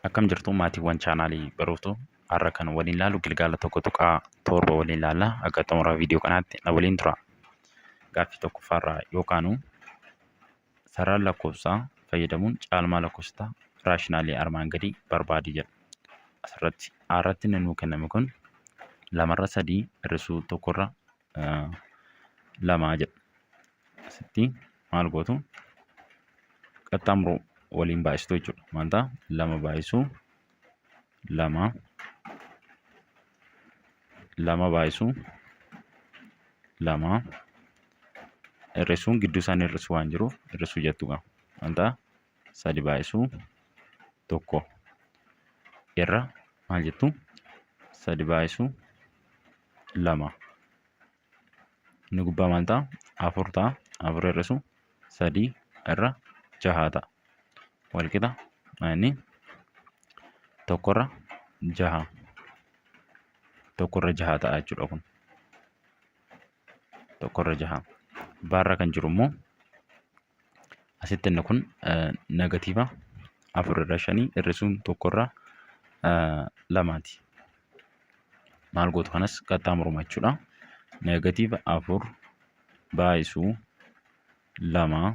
Akkam jirtu maatiiwwan chaanaalii Baruutuu? Har'a kan waliin ilaallu gilgaala 1.7 waliin ilaalla. Akka xumura viidiyoo kanaatti na waliin tura. Gaaffii tokkoffaarraa yookaanu sarara lakkoofsaa fayyadamuun caalmaa lakkoofsota raashinaalii armaan gadii barbaadi jedha. Asirratti A irratti inni nuu kenname kun lamarra sadii hir'isuu tokkorra lamaa jedha. Asitti maal gootu? Qaxxaamuru waliin baay'istu jechuudha. Maal ta'a? Lama baay'isuu lama, lama baay'isuu lama, hir'isuun gidduu isaanii hir'isuu waan jiruuf hir'isuu jettu qaba. Maal ta'a? Sadi baay'isuu tokko irra maal jettu? Sadi baay'isuu lama. Inni gubbaa maal ta'a? Afur ta'a. Afur hir'isu sadii irra jaha ta'a. Walqixa inni tokkorra jaha. Tokkorra jaha ta'a jechuudha kun. Tokkorra jaha. Baarra kan jiru immoo asitti inni kun negatiiva afur irra shanii hir'isuun tokkorra lamaati. Maal gootu? Kanas qaxxaamuruma jechuudha. Negatiiva afur baay'isuu lama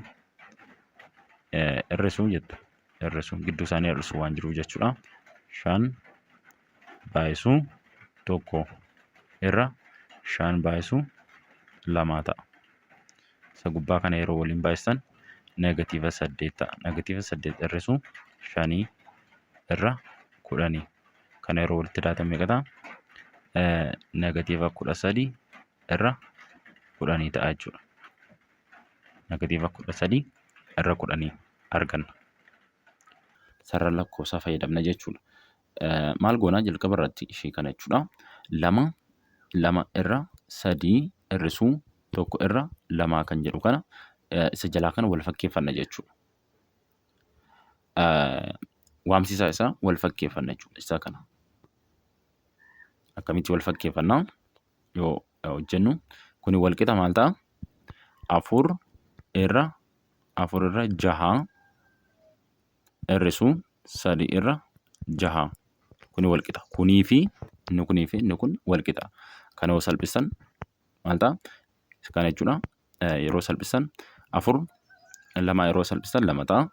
hir'isuu jettu. Hir'isuu gidduu isaanii hir'isuu waan jiruuf jechuudha. Shan baay'isuu tokko irra shan baay'isuu lamaa ta'a. Isa gubbaa kana yeroo waliin baay'istan negatiiva saddeet ta'a. Negatiiva saddeet hir'isuu shanii irra kudhanii. Kana yeroo walitti daatan meeqa ta'a? Negatiiva 13 irra kudhanii ta'a jechuudha. Negatiiva 13 irra kudhanii arganna. Sarara lakkoofsaa fayyadamna jechuudha. Maal goonaa? Jalqaba irratti ishee kana jechuudha. Lama, lama irra sadii hir'isuu tokko irra lamaa kan jedhu kana isa jalaa kana wal fakkeeffanna jechuudha. Waamsisaa isaa wal fakkeeffanna jechuudha. Isa kana. Akkamitti wal fakkeeffannaa yoo hojjennu, kuni wal qixa maal ta'a? Afur irra afur irra jaha hir'isuu sadi irra jaha. Kuni wal qixa. Kunii fi inni kunii fi inni kun wal qixa. Kana yoo salphistan maal ta'a? Kana jechuudha. Yeroo salphistan afur, lama yeroo salphistan lama ta'a.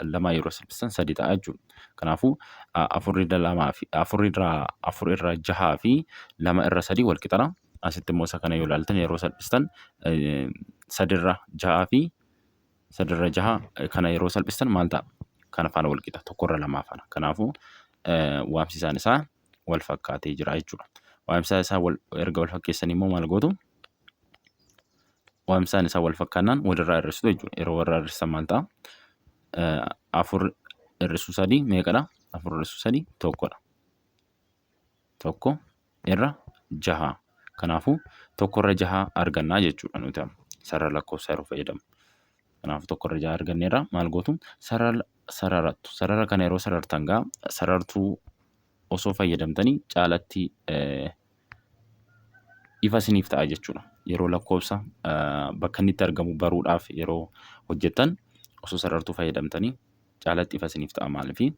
Lama yeroo salphistan sadi ta'a jechuudha. Kanaafuu afur irra lamaa fi afur irra afur irra jahaa fi lama irra sadii wal qixadha. Asitti immoo isa kana yoo ilaaltan, yeroo salphistan sadi irra jahaa fi sadi irra jaha kana yeroo salphistan maal ta'a? Kana faana wal qixa, tokko irra lamaa faana. Kanaafuu waamsisaan isaa wal fakkaatee jira jechuudha. Waamsisaa isaa erga wal fakkeessanii immoo maal gootu? Waamsisaan isaa wal fakkaannaan walirraa hir'istu jechuudha. Yeroo walirraa hir'istan maal ta'a? Afur hir'isuu sadii meeqadha? Afur hir'isuu sadii tokkodha. Tokko irra jaha. Kanaafuu tokko irra jaha argannaa jechuudha nuti amma sarara lakkoofsaa yeroo fayyadamu. Kanaafuu tokko irra jaha arganneerra. Maal gootu? Sarara sararattu. Sarara kana yeroo sarartan gaa sarartuu osoo fayyadamtanii caalatti ifa isiniif ta'a jechuudha. Yeroo lakkoofsa bakka inni itti argamu baruudhaaf yeroo hojjettan osoo sarartuu fayyadamtanii caalatti ifa isiniif ta'a. Maaliif?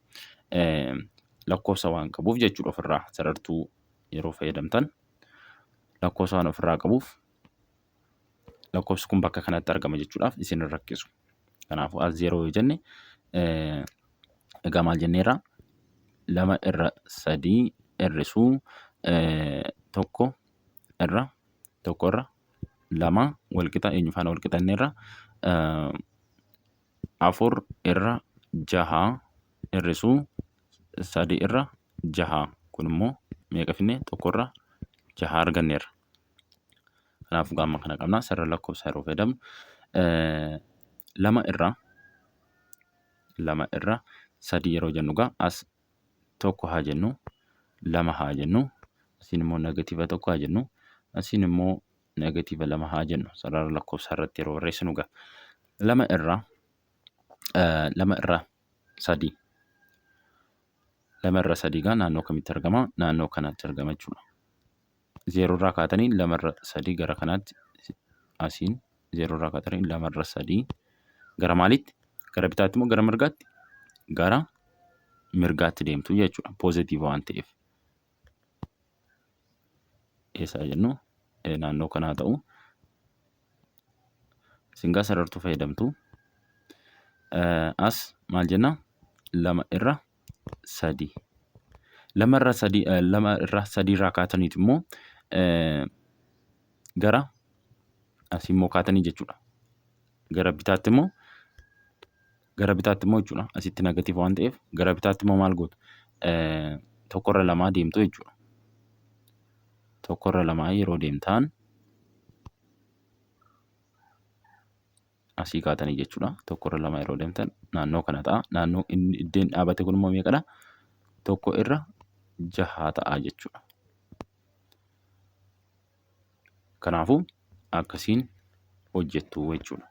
Lakkoofsa waan qabuuf jechuudha. Ofirraa sarartuu yeroo fayyadamtan lakkoofsa waan ofirraa qabuuf lakkoofsi kun bakka kanatti argama jechuudhaaf isin hin rakkisu. Kanaafuu as zeeroo yoo jenne, egaa maal jenneerra? Lama irra sadii hir'isuu tokko irra tokko irra lama walqixa eenyu faana walqixa jenneerra? Afur irra jaha hir'isuu sadi irra jaha. Kun immoo meeqa finne? Tokko irra jaha arganneerra. Kanaafuu gaamma kana qabna. Sarara lakkoofsaa yeroo fayyadamnu lama irra lama irra sadii yeroo jennu gaa as tokko haa jennu, lama haa jennu, asiin immoo negatiiva tokko haa jennu, asiin immoo negatiiva lama haa jennu. Sarara lakkoofsaa irratti yeroo barreessinu gaa lama irra lama irra sadii, lama irra sadii gaa naannoo kamitti argama? Naannoo kanatti argama jechuudha. Zeeroo irraa kaatanii lama irra sadii gara kanaatti, asiin zeeroo irraa kaatanii lama irra sadii gara maaliitti? Gara bitaatti moo gara mirgaatti? Gara mirgaatti deemtu jechuudha. Poozitiiva waan ta'eef. Eessaa jennu naannoo kanaa ta'u. Isin gaa sarartuu fayyadamtu. As maal jenna? 2 irra 3. 2 irra 3 2 irra 3 irraa kaataniit immoo gara asii immoo kaatanii jechuudha. Gara bitaatti immoo gara bitaatti immoo jechuudha. Asitti negatiiva waan ta'eef gara bitaatti immoo maal gootu? Tokkorra lamaa deemtu jechuudha. Tokkorra lamaa yeroo deemtaan asii kaatanii jechuudha. Tokkorra lama yeroo deemtan naannoo kana ta'a. Naannoo inni iddeen dhaabate kun immoo meeqadha? Tokko irra jahaa ta'a jechuudha. Kanaafuu akkasiin hojjettu jechuudha.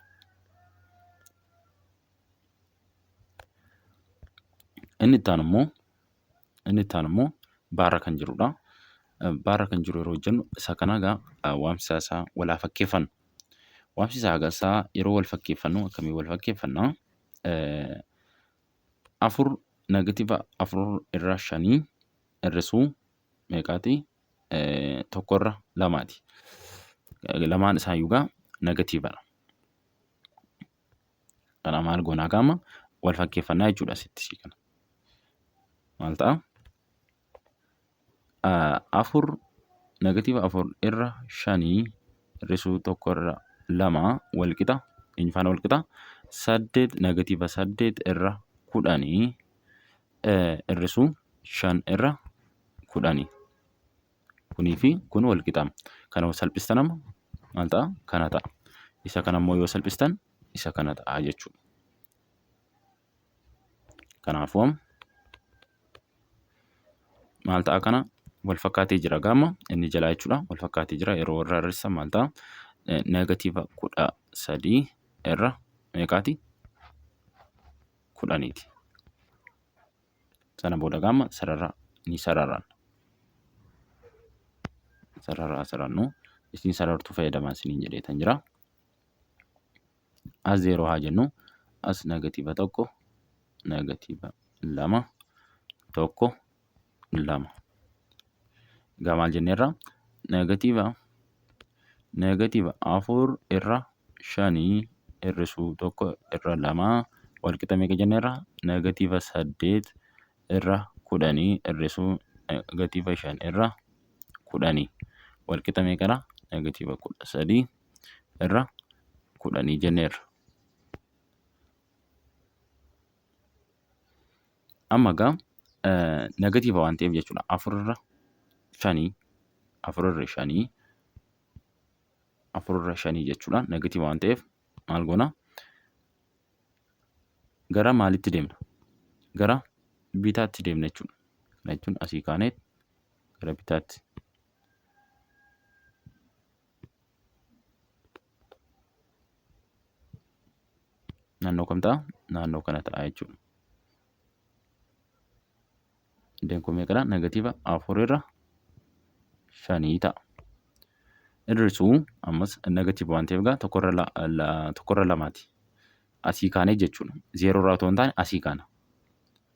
Inni itti aanu immoo inni itti aanu immoo baarra kan jirudha. Baarra kan jiru yeroo hojjennu isa kana egaa waamsisaa isaa walaa fakkeeffannu. Waamsisaa isaa yeroo wal fakkeeffannu akkamii wal fakkeeffanna? Afur negatiiva afur irra shanii hir'isuu meeqaati? Tokko irra lamaati. Lamaan isaayyuu egaa negatiivadha. Kana maal goonaa gaama wal fakkeeffannaa jechuudha asitti ishii kana. Maal ta'a? Afur negatiiva afur irra shanii hir'isuu tokko irra lama wal qixa eenyu faana wal qixa? Saddeet negatiiva saddeet irra kudhanii hir'isuu shan irra kudhanii. Kunii fi kun wal qixa. Kana yoo salphistan amma maal ta'a? Kana ta'a. Isa kana immoo yoo salphistan isa kana ta'a jechuudha. Kanaafuu amma maal ta'a kana wal fakkaatee jira gaama inni jalaa jechuudha. Wal fakkaatee jira yeroo irraa hir'istan maal ta'a? Negatiiva 13 irra meeqaati? Kudhaniiti. Sana booda gaama sarara ni sararan. Sarara sarannu isin sarartuu fayyadamaa isiniin jedheetan jira. As 0 haa jennu. As negatiiva 1, negatiiva 2, 1, 2. Egaa maal jenneerra? Negatiiva 4 irra shanii hir'isuu 1 irra 2 wal qixa meeqa jenneerra? Negatiiva 8 irra kudhanii hir'isuu negatiiva 5 irra kudhanii wal qixa meeqadha? Negatiiva 13 irra kudhanii jenneerra. Amma egaa negatiiva waan ta'eef jechuudha. Afur irra shanii, afur irra shanii, afur irra shanii jechuudha. Negatiiva waan ta'eef maal goona? Gara maalitti deemna? Gara bitaatti deemna jechuudha. Kana jechuun asii kaanee gara bitaatti. Naannoo kam ta'a? Naannoo kana ta'a jechuudha. Iddeen kun meeqadha? Negatiiva afur irra shanii ta'a. Hir'isuu ammas negatiiva waan ta'eef egaa tokkorra lamaati. Asii kaanee jechuudha. Zeeroo irraa otoo hin taane asii kaana.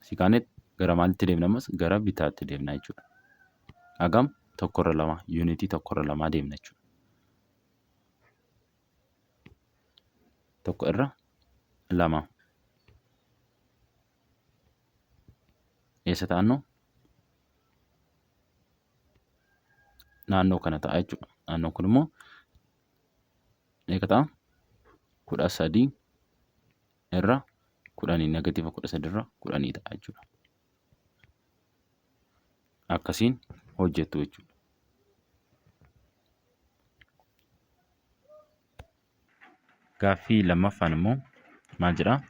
Asii kaanee gara maalitti deemna ammas? Gara bitaatti deemna jechuudha. Hagam? Tokkorra lama. Yuunitii tokkorra lamaa deemna jechuudha. Tokko irra lama. Eessa ta'annoo? Naannoo kana ta'a jechuudha. Naannoon kun immoo meeqa ta'a? 13 irra kudhanii negatiiva 13 irra kudhanii ta'a jechuudha. Akkasiin hojjettu jechuudha. Gaaffii lammaffaan immoo maal jedhaa?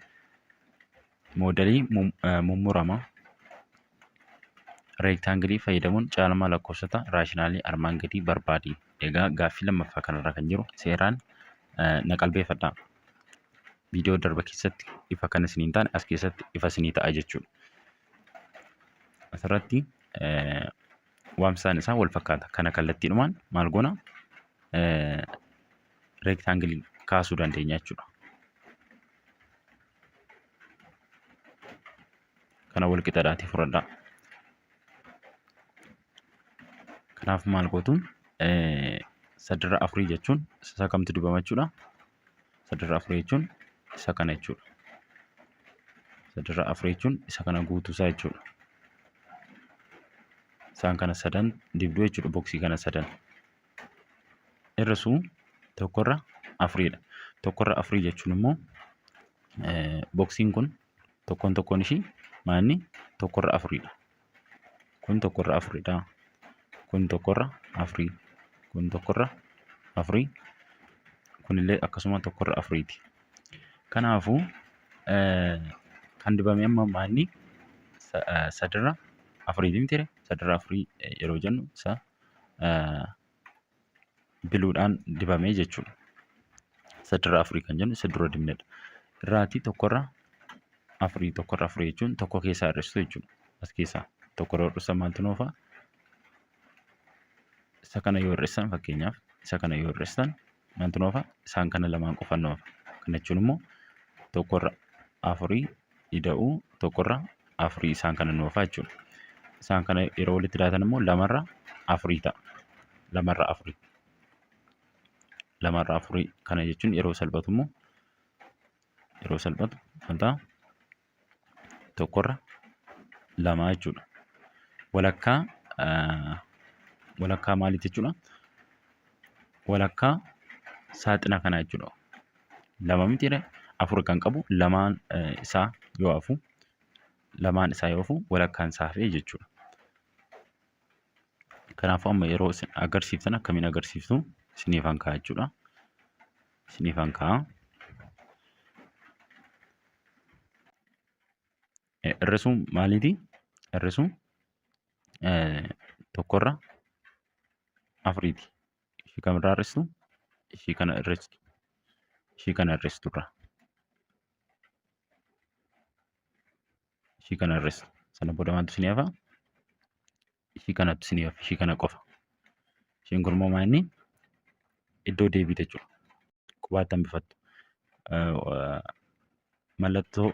Moodelii mummurama reektaangilii fayyadamuun caalmaa lakkoofsota raashinaalii armaan gadii barbaadi. Egaa gaaffii lammaffaa kanarra kan jiru seeraan na qalbeeffadhaa. Viidiyoo darba keessatti ifa kan isinii hin taane as keessatti ifa isinii ta'a jechuudha. Asirratti waamsisaan isaa wal fakkaata. Kana kallattiidhumaan maal goona? Reektaangilii kaasuu dandeenya jechuudha. Kana wal qixadhaatii fudhadhaa. Kanaaf maal gootu? Sadirra afurii jechuun isa kamtu dibama jechuudha? Sadirra afurii jechuun isa kana jechuudha. Sadirra afurii jechuun isa kana guutuusaa jechuudha. Isaan kana sadan dibduu jechuudha, boksii kana sadan. Hir'isuu tokkorra afuriidha. Tokkorra afurii jechuun immoo boksiin kun tokkoon tokkoon ishii maanni tokkorra afuriidha. Kun tokkorra afuridha. Kun tokkorra afurii. Kun tokkorra afurii. Kunillee akkasuma tokkorra afuriiti. Kanaafuu kan dibame amma maanni sadirra afuriiti miti, sadirra afurii yeroo jennu isa biluudhaan dibamee jechuudha. Sadirra afurii kan jennu isa dura dibnedha. Irraatii tokkorra afurii, tokkorra afurii jechuun tokko keessaa hir'istu jechuudha. As keessaa tokkorra hir'isan maaltu nu hafa? Isa kana yoo hir'isan, fakkeenyaaf isa kana yoo hir'istan maaltu nu hafa? Isaan kana lamaan qofan nu hafa. Kana jechuun immoo tokkorra afurii ida'uu tokkorra afurii isaan kana nu hafa jechuudha. Isaan kana yeroo walitti daatan immoo lamarra afurii ta'a. Lamarra afurii. Lamarra afurii kana jechuun yeroo salphatu immoo, yeroo salphatu maal ta'a? Tokkorra lamaa jechuudha. Walakkaa maaliiti jechuudha? Walakkaa saaxina kanaa jechuudha. Lama miti, afur kan qabu lamaan isaa yoo hafu, lamaan isaa yoo hafu walakkaan isaa hafee jechuudha. Kanaafuu amma yeroo isin agarsiiftan akkamiin agarsiiftu? Isiniifan kaa'a jechuudha. Isiniifan kaa'a. Hir'isuun maaliiti? Hir'isuun tokkorra afuriiti. Ishii kamirraa hir'istu? Ishii kana hir'istu. Ishii kana hir'istu irraa. Ishii kana hir'istu. Sana booda maaltu isinii hafa? Ishii kanatu isinii hafa. Ishii kana qofa. Ishiin kun immoo maal inni? Iddoo deebiite jechuudha. Qubaatti hambifattu. Mallattoo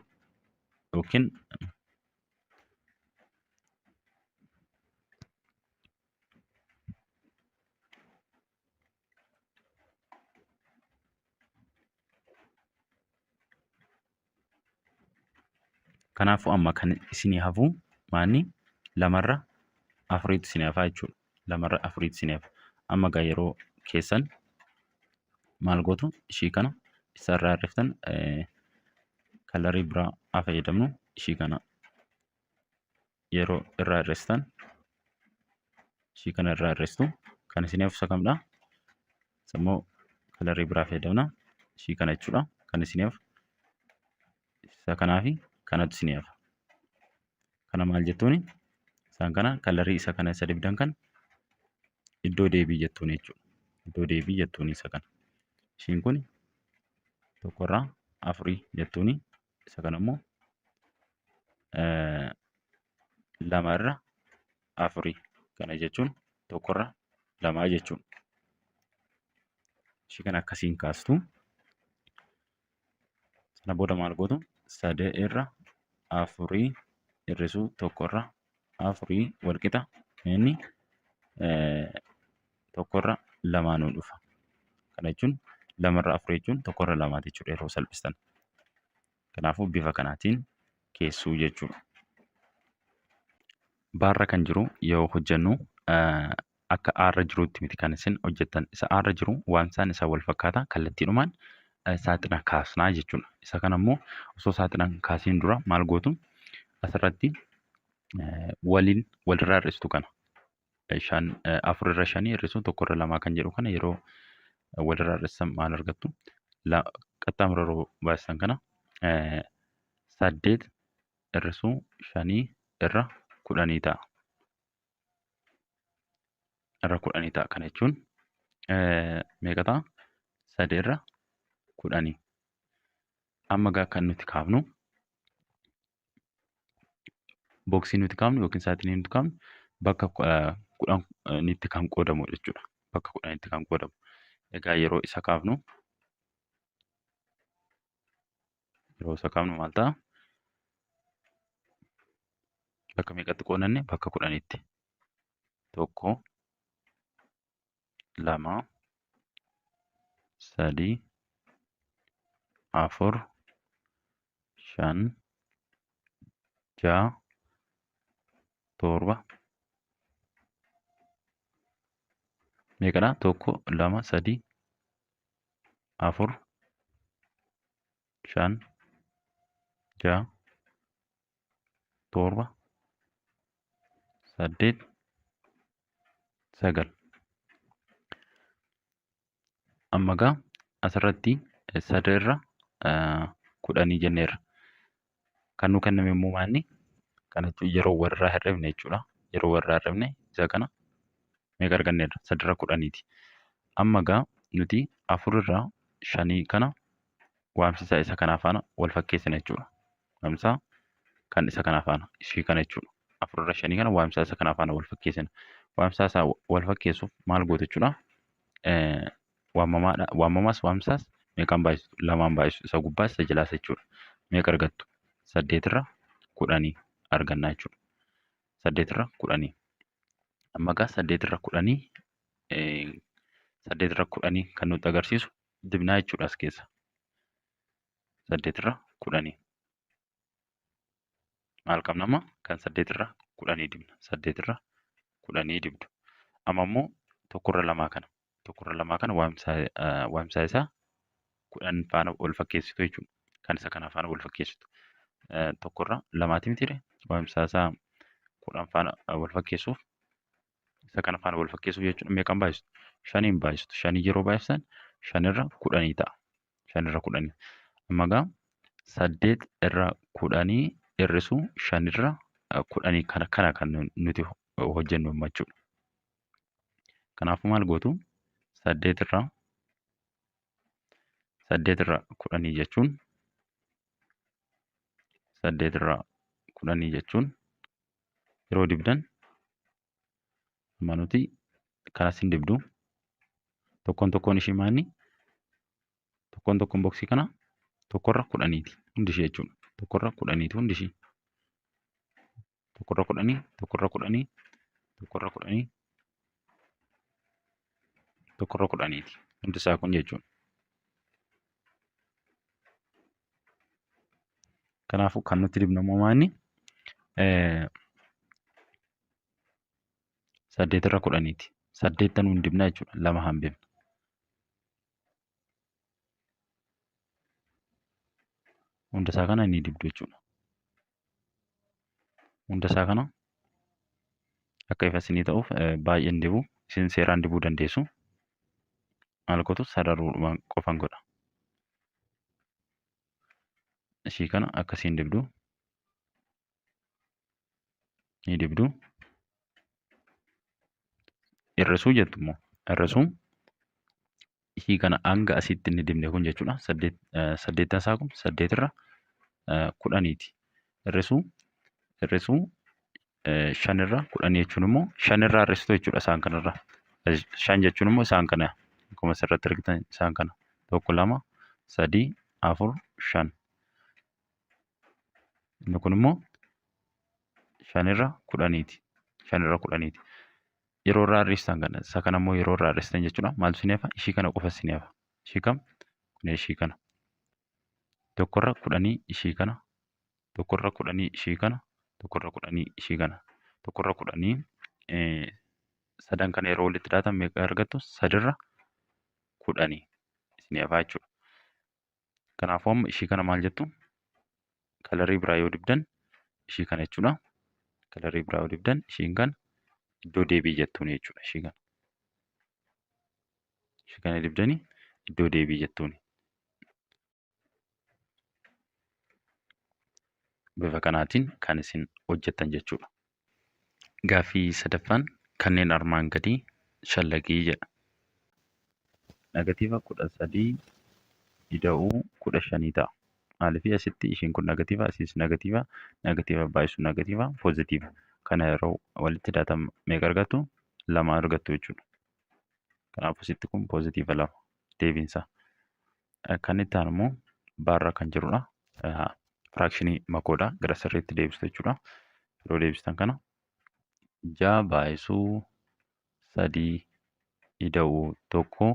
yookiin Kanaafuu amma kan isinii hafu maanni? Lamarra afuriitu isinii hafaa jechuudha. Lamarra afuriitu isinii hafa. Amma egaa yeroo keessan maal gootu? Ishii kana isarraa hir'iftan, kalarii biraa haa fayyadamnu, ishii kana yeroo irraa hir'istan, ishii kana irraa hir'istu, kan isin hafu isa kamidha? Isa immoo kalarii biraa fayyadamna, ishii kana jechuudha. Kan isin hafu isa kanaa fi kanatu isin hafa. Kana maal jettuuni? Isaan kana kalarii isa kana isa dibdan kan iddoo deebii jettuuni jechuudha. Iddoo deebii jettuuni isa kana. Ishiin kun tokkorraa afurii jettuuni, isa kana immoo lama irra afurii, kana jechuun tokkorra lamaa jechuudha. Ishii kana akkasiin kaastu. Sana booda maal gootu? Sadii irra afurii hir'isuu tokkorra afurii walqixa inni tokkorra lamaa nuu dhufa. Kana jechuun lamarra afurii jechuun tokkorra lamaati jechuudha yeroo salphistan. Kanaafuu bifa kanaatiin keessuu jechuudha. Baarra kan jiru yoo hojjennu akka aarra jiruutti miti kan isin hojjettan. Isa aarra jiru waan isaan isa wal fakkaata, kallattiidhumaan saaxina kaasnaa jechuudha. Isa kana immoo osoo saaxina hin kaasiin dura maal gootu? Asirratti waliin walirraa hir'istu kana. Shan, afur irra shanii hir'isuu tokko irra lamaa kan jedhu kana yeroo walirraa hir'istan maal argattu? Qaxxaamura yeroo baasisan kana saddeet hir'isuu shanii irra kudhanii ta'a. Irra kudhanii ta'a. Kana jechuun meeqa ta'a? Sadi irra kudhanii. Amma egaa kan nuti kaafnu, boksii nuti kaafnu yookiin saaxinii nuti kaafnu bakka kudhanitti kan qoodamu jechuudha. Bakka kudhanitti kan qoodamu. Egaa yeroo isa kaafnu, maal ta'a? Bakka meeqatti qoodnanne? Bakka 10tti. 1, 2, 3, 4, 5, 6, 7, meeqadha? 1, 2, 3, 4, 5, 6, 7, 8, 9. Amma egaa asirratti 3 irra 10 jenneerra. Kan nu kenname immoo maanni? Kana jechuun yeroo warraa hir'ifne jechuudha. Yeroo warraa hir'ifne isa kana meeqa arganneerra? 3 irra 10ti. Amma egaa nuti 4 irra 5 kana waamsisaa isa kanaa faana wal fakkeessina jechuudha. Waamsisaa kan isa kanaa faana ishii kana jechuudha. 4 irra 5 kana waamsisaa isa kanaa faana wal fakkeessina. Waamsisaa isaa wal fakkeessuuf maal gootu jechuudha? Waamamaadha. Waamamaas waamsisaas meeqaan baay'istu? 2n baay'istu. Isa gubbaas isa jalaas jechuudha. Meeqa argattu? 8 irra 10 arganna jechuudha. 8 irra 10. Amma egaa 8 irra 10, 8 irra 10 kan nutti agarsiisu dibnaa jechuudha as keessa. 8 irra 10. Maal qabna amma? Kan 8 irra 10 dibna. 8 irra 10 dibdu. Amma immoo 1 irra 2 kana. 1 irra 2 kana waamsaa isaa 10 faana wal fakkeessitu jechuudha. Kan isa kana faana wal fakkeessitu. 1 irra 2 mitiire waamsaa isaa 10 faana wal fakkeessuuf isa kana faana wal fakkeessuuf jechuudha. Meeqaan baay'istu? 5 baay'istu. 5 yeroo baay'istan 5 irra 10 ta'a. 5 irra 10. Amma egaa 8 irra 10 hir'isu 5 irra 10 kana kan nuti hojjennu amma jechuudha. Kanaafuu maal gootu? 8 irra 8 irra 10 jechuun 8 irra 10 jechuun yeroo dibdan amma nuti kanas hin dibdu. Tokkoon tokkoon ishii maanni? Tokkoon tokkoon boksii kana 1 irra 10ti hundi ishee jechuudha. 1 irra 10ti hundi ishii. 1 irra 10, 1 irra 10, 1 irra 10, 1 irra 10ti hundi isaa kun jechuudha. Kanaafuu kan nuti dibnu immoo maanni? 8 irra 10ti. 8 nuun dibna jechuudha. 2 hambifna. Hunda isaa kana ni dibdu jechuudha. Hunda isaa kana akka ifa isinii ta'uuf baay'een dibu. Isin seeraan dibuu dandeessu. Maal gootu? Sararuudhuma qofan godha. Ishii kana akkasiin dibdu. Ni dibdu. Hir'isuu jettu immoo. Hir'isuu. Ishii kana hanga asitti inni dibne kun jechuudha. 8 isaa kun 8 irra 10ti. Hir'isuu. Hir'isuu 5 irra 10 jechuun immoo 5 irraa hir'istu jechuudha isaan kanarra. 5 jechuun immoo isaan kana. Akkuma asirratti argitan isaan kana. 1, 2, 3, 4, 5. Inni kun immoo 5 irra 10ti. 5 irra 10ti. Yeroo irraa hir'istan kana, isa kana immoo yeroo irraa hir'istan jechuudha. Maaltu isin hafa? Ishii kana qofa isin hafa. Ishii kam? Kun ishii kana. 1 irra 10 ishii kana. 1 irra 10 ishii kana. 1 irra 10 ishii kana. 1 irra 10 sadan kana yeroo walitti dhaatan meeqa argattu? 3 irra 10 isin hafa jechuudha. Kanaafuu amma ishii kana maal jettu? Kalarii biraa yoo dibdan ishii kana jechuudha. Kalarii biraa yoo dibdan ishiin kana iddoo deebii jettuun jechuudha. Ishii kana. Ishii kana dibdanii iddoo deebii jettuuni. Bifa kanaatiin kan isin hojjettan jechuudha. Gaaffii sadaffaan kanneen armaan gadii shallagii jedha. Negatiiva 13 ida'uu 15 ta'a. Maaliif asitti ishiin kun negatiiva, asiis negatiiva, negatiiva baay'isu negatiiva, poozitiiva. Kana yeroo walitti daatan meeqa argattu? 2 argattu jechuudha. Kanaafuu asitti kun poozitiiva 2 deebiinsa. Kan itti aanu immoo baarra kan jirudha. Firaakshinii makoodha. Gara sirriitti deebistu jechuudha. Yeroo deebistan kana 6 baay'isuu 3 ida'uu 1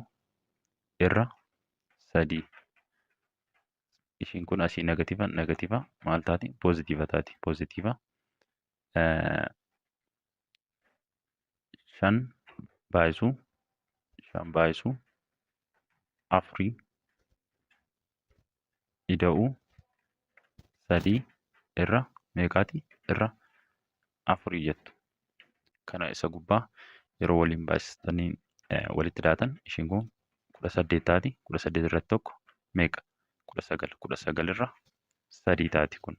irra 3. Ishiin kun asii negatiiva negatiiva maal taati? Poozitiiva taati. Poozitiiva 5 baay'isuu 5 baay'isuu 4 ida'uu 3 irra meeqaati? Irra 4 jettu. Kana isa gubbaa yeroo waliin baay'istanii walitti daatan ishiin kun 18 taati. 18 irratti 1 meeqa? 19. 19 irra 3 taati kun.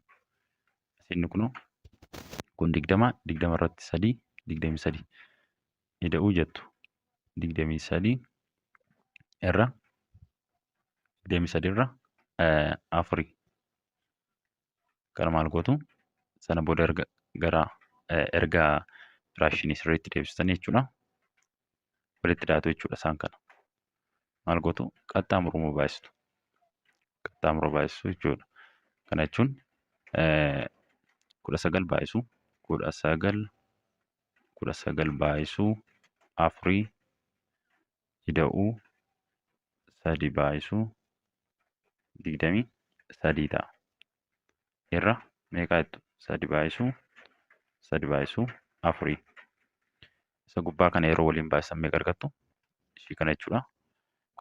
Isin kunoo kun 20 20 irratti 3 23 ida'uu jettu. 23 irra 23 irra 4. Kana maal gootu? Sana booda erga gara erga firaashinii sirriitti deebistanii jechuudha. Walitti daatu jechuudha isaan kana. Maal gootu? Qaxxaamuruma baay'istu. Qaxxaamura baay'istu jechuudha. Kana jechuun 19 baay'isu 19 19 baay'isuu 4 ida'uu 3 baay'isuu 23 ta'a. Irra meeqaa jettu? 3 baay'isuu 3 baay'isuu 4. Isa gubbaa kana yeroo waliin baay'isan meeqa argattu? Ishii kana jechuudha.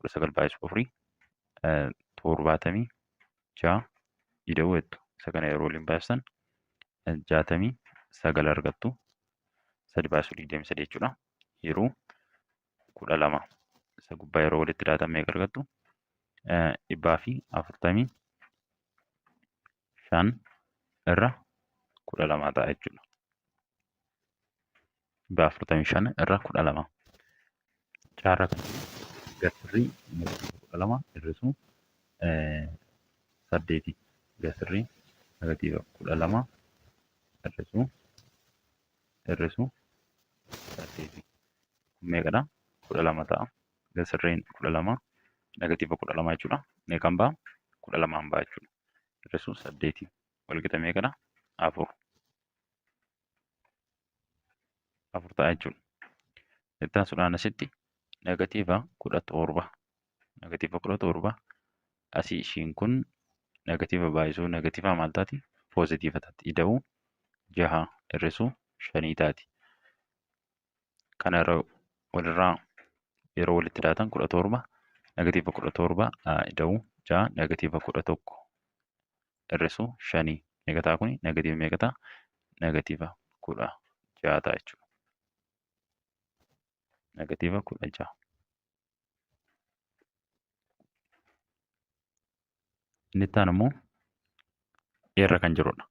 19 baay'isuu 4 76 ida'uu jettu. Isa kana yeroo waliin baay'isan 69 argattu. 3 baay'isuu 23 jechuudha. Yeroo 12. Isa gubbaa yeroo walitti daatan meeqa argattu? 145 irra 12 ta'a jechuudha. 145 irra 12. Caarra kan jiru gasirrii negatiiva 12 hir'isuu 8. Gasirrii negatiiva 12 hir'isuu 8. Kun meeqadha? 12 ta'a. Gasirriin 12 negatiiva 12 jechuudha. Meeqan ba'a? 12 ba'a jechuudha. Hir'isuu 8 walqixa meeqadha? 4. 4 ta'a jechuudha. Itti aansuudhaan asitti negatiiva 17. Negatiiva 17 asii ishiin kun negatiiva baay'isuu negatiiva maal taati? Poozitiiva taati. Ida'uu 6 hir'isuu 5 taati. Kana yeroo walirraa yeroo walitti daatan 17 negatiiva 17 ida'uu 6 negatiiva 11 hir'isuu 5 meeqa ta'a kuni? Negatiiva meeqa ta'a? Negatiiva 16 ta'a jechuudha. Negatiiva 16. Inni itti aanu immoo irra kan jirudha.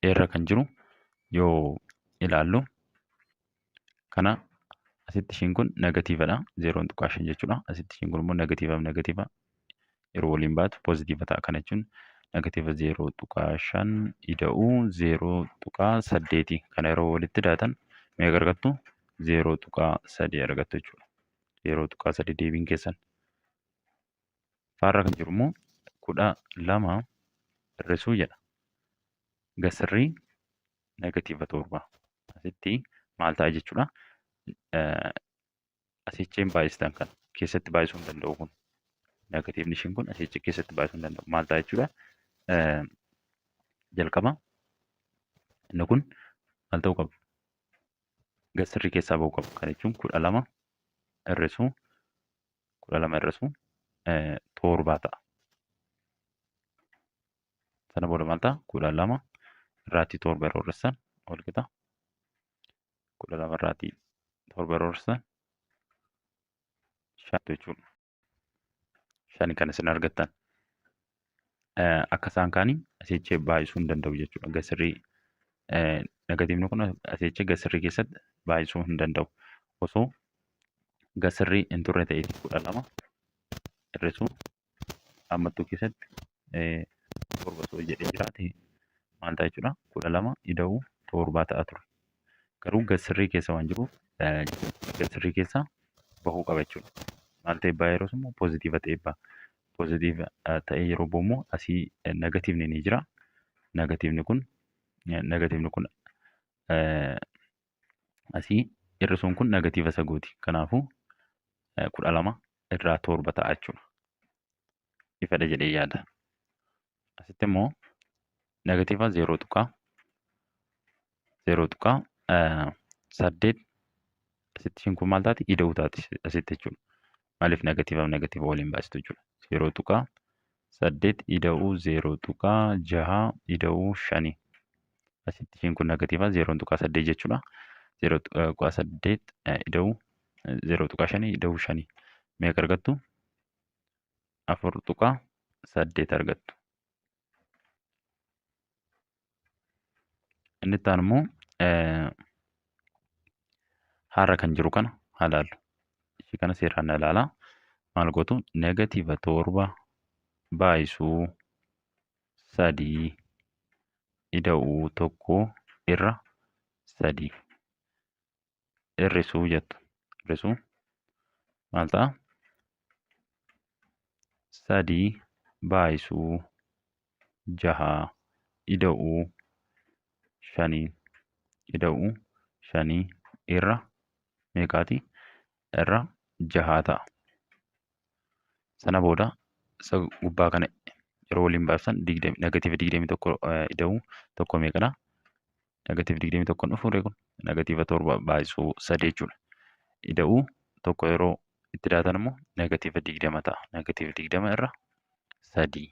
Irra kan jiru yoo ilaallu kana asitti ishiin kun negatiivadha. 0.5 jechuudha. Asitti ishiin kun immoo negatiivaaf negatiiva yeroo waliin baatu poozitiiva ta'a. Kana jechuun negatiiva 0.5 ida'uu 0.8 kana yeroo walitti daatan meeqa argattu? 0.3 argattu jechuudha. 0.3 deebiin keessan. Faarra kan jiru immoo 12 hir'isuu jedha. Gasirrii negatiiva 7. Asitti maal ta'a jechuudha? Asicheen baay'istan kana keessatti baay'isuu hin danda'u kun. Negatiivni ishiin kun asichi keessatti baay'isuu hin danda'u. Maal ta'a jechuudha? Jalqaba inni kun maal ta'uu qaba? Gasirrii keessaa ba'uu qaba. Kana jechuun 12 hir'isuu 12 hir'isuu 7 ta'a. Sana booda maal ta'a? 12 irraatii 7 yeroo hir'isan wal qixa. 12 irraatii 7 yeroo hir'isan 5 jechuudha. 5 kan isin argattan. Akka isaan kaanii asiichee baay'isuu hin danda'u jechuudha. Gasirrii negatiivni kun asiichee gasirrii keessatti baay'isuu hin danda'u. Osoo gasirrii hin turre ta'eeti 12 hir'isuu hammattuu keessatti 7 osoo jedhee jiraate maal ta'a jechuudha? 12 ida'uu 7 ta'a ture. Garuu gasirrii keessa waan jiruuf gasirrii keessa bahuu qaba jechuudha. Maal ta'e ba'a yeroo immoo poozitiiva ta'e ba'a. Poozitiiva ta'ee yeroo bahu immoo asii negatiivni ni jira. Negatiivni kun negatiivni kun asii hir'isuun kun negatiiva isa gooti. Kanaafuu 12 irraa 7 ta'a jechuudha. Ifadha jedhee yaada. Asitti immoo negatiiva zeeroo tuqaa zeeroo tuqaa saddeet asitti ishiin kun maal taati? Ida'uu taati asitti jechuudha. Maaliif negatiivaaf negatiiva waliin baasitu jechuudha. 0.8 ida'uu 0.6 ida'uu 5. Asitti ishiin kun negatiiva 0.8 jechuudha. 0.8 ida'uu 0.5 ida'uu 5 meeqa argattu? 4.8 argattu. Inni itti aanu immoo haara kan jiru kana haa ilaallu. Ishii kana seeraan ilaalaa. Maal gootu? Negatiiva 7 baay'isuu 3 ida'uu 1 irra 3 hir'isuu jettu. Hir'isuu maal ta'a? 3 baay'isuu 6 ida'uu 5 ida'uu 5 irra meeqaati? Irra 6 ta'a. Sana booda isa gubbaa kana yeroo waliin baay'isan negatiiva 21 ida'uu 1 meeqadha? Negatiiva 21 dhufu kun negatiiva 7 baay'isuu 3 jechuudha. Ida'uu 1 yeroo itti daatan immoo negatiiva 20 ta'a. Negatiiva 20 irra 3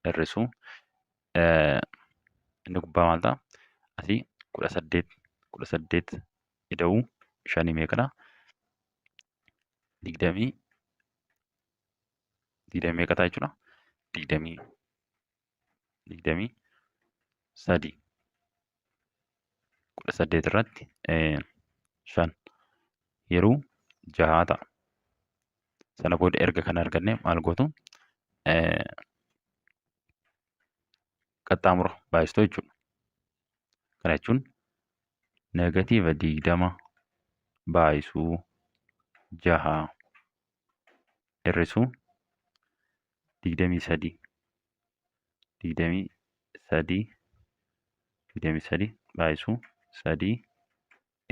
hir'isuu inni gubbaa maal ta'a? Asii 18 18 ida'uu 5 meeqadha? Digdamii digdamii meeqa ta'a jechuudha? 23. 18 irratti 5 yeroo 6 ta'a. Sana booda erga kana arganne maal gootu? Qaxxaamura baay'istuu jechuudha. Kana jechuun negatiiva 20 baay'isuu 6 hir'isuu 23 23 23 baay'isuu 3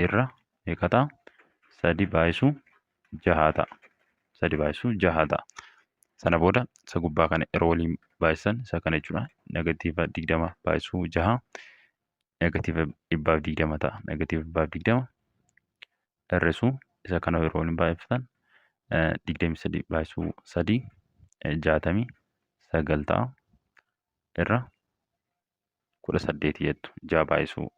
irra meeqa ta'a? 3 baay'isuu 6 ta'a. 3 baay'isuu 6 ta'a. Sana booda isa gubbaa kana yeroo waliin baay'isan isa kana jechuudha. Negatiiva 20 baay'isuu 6 negatiiva 120 ta'a. Negatiiva 120 hir'isuu isa kana yeroo waliin baay'iftan 23 baay'isuu 3 69 ta'a. Irra 18 jettu. 6 baay'isuu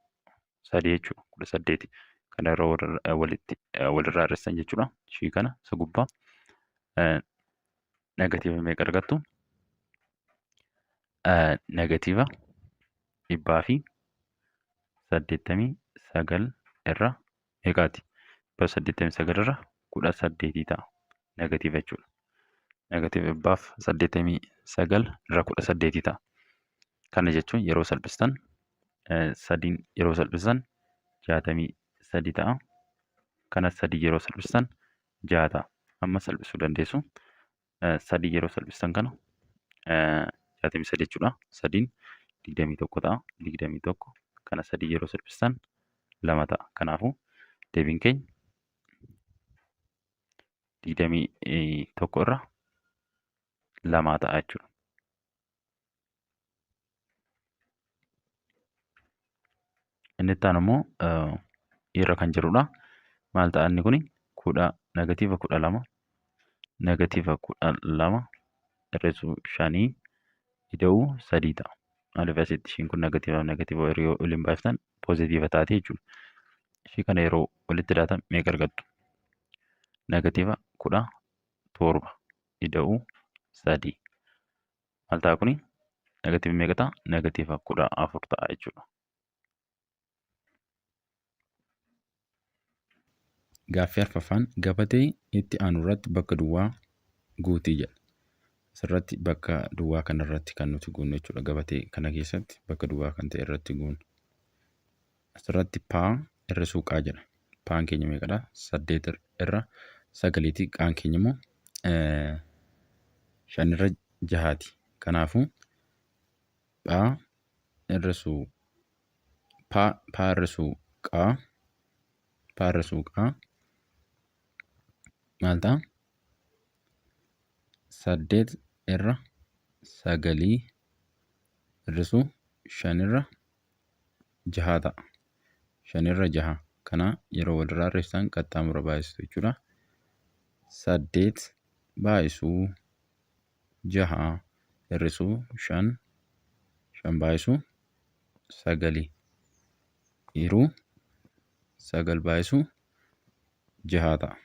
3 jechuudha. 18 kana yeroo walitti walirraa hir'isan jechuudha. Ishii kana isa gubbaa negatiiva meeqa argattu? Negatiiva 189 irra meeqaati? 189 irra 18 ta'a. Negatiiva jechuudha. Negatiiva 189 irra 18 ta'a. Kana jechuun yeroo salphistan sadiin yeroo salphistan 63 ta'a. Kana 3 yeroo salphistan 6 ta'a. Amma salphisuu dandeessu. 3 yeroo salphistan kana 63 jechuudha. 3 21 ta'a. 21 kana 3 yeroo salphistan 2 ta'a. Kanaafuu deebiin keenya 21 irra 2 ta'a jechuudha. Inni itti aanu immoo irra kan jirudha. Maal ta'a inni kuni? Kudha negatiiva 12 negatiiva 12 hir'isuu 5 ida'uu 3 ta'a. Maaliif asitti ishiin kun negatiiva negatiiva yeroo waliin baay'iftan poozitiiva taati jechuudha. Ishii kana yeroo walitti daatan meeqa argattu? Negatiiva 17 ida'uu 3. Maal ta'a kuni? Negatiiva meeqa ta'a? Negatiiva 14 ta'a jechuudha. Gaaffii arfaffaan gabatee itti aanu irratti bakka duwwaa guutii jedha. Asirratti bakka duwwaa kana irratti kan nuti guunnu jechuudha. Gabatee kana keessatti bakka duwwaa kan ta'e irratti guunnu. Asirratti paa hir'isuu qaa jedha. Paan keenya meeqadha? 8 irra 9ti. Qaan keenya immoo 5 irra 6ti. Kanaafuu phaa hir'isuu paa paa hir'isuu qaa paa hir'isuu qaa maal ta'a? Saddeet irra sagalii hir'isuu shan irra jaha ta'a. Shan irra jaha kana yeroo walirraa hir'istan qaxxaamura baay'istu jechuudha. Saddeet baay'isuu jaha hir'isuu shan shan baay'isuu sagalii yeroo sagal baay'isuu jaha ta'a.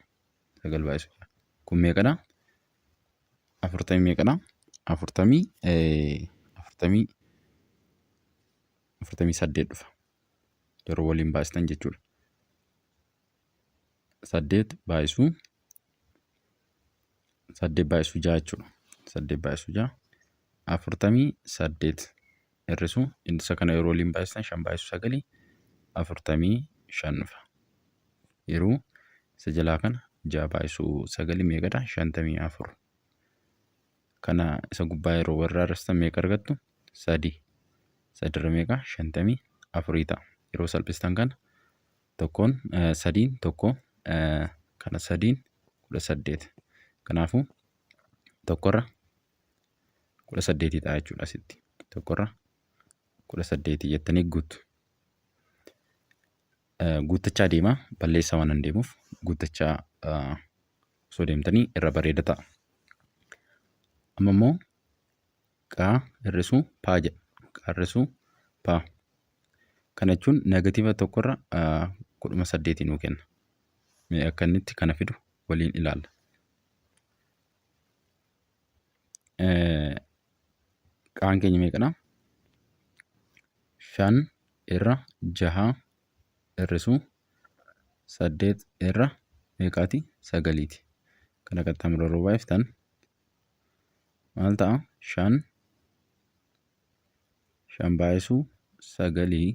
Sagal baay'isuu jaha. Kun meeqadha? Afurtamii meeqadha? Afurtamii afurtamii 48 dhufa. Yeroo waliin baay'istan jechuudha. Saddeet baay'isuu saddeet baay'isuu ja'a jechuudha. Saddeet baay'isuu ja'a 48 hir'isuu isa kana yeroo waliin baay'istan shan baay'isuu sagalii 45 dhufa. Yeroo isa jalaa kana ja'a baay'isuu sagalii meeqadha? 54. Kana isa gubbaa yeroo warra hir'istan meeqa argattu? Sadi. Sadirra meeqa? 54 ta'a. Yeroo salphistan kana tokkoon sadiin tokko kana sadiin 18. Kanaafuu tokkorra 18 ta'a jechuudha asitti. Tokkorra 18 jettanii guuttu. Guuttachaa deemaa balleessaa waan hin deemuuf guuttachaa osoo deemtanii irra bareeda ta'a. Amma immoo qaa hir'isuu paa jedha. Qaa hir'isuu paa. Kana jechuun negatiiva tokkorra 18 nuu kenna. Mee akka inni itti kana fidu waliin ilaalla. Qaan keenya meeqadha? Shan irra jaha hir'isuu saddeet irra meeqaati? Sagaliiti. Kana qaxxaamura yeroo baay'iftan maal ta'a? Shan shan baay'isuu sagalii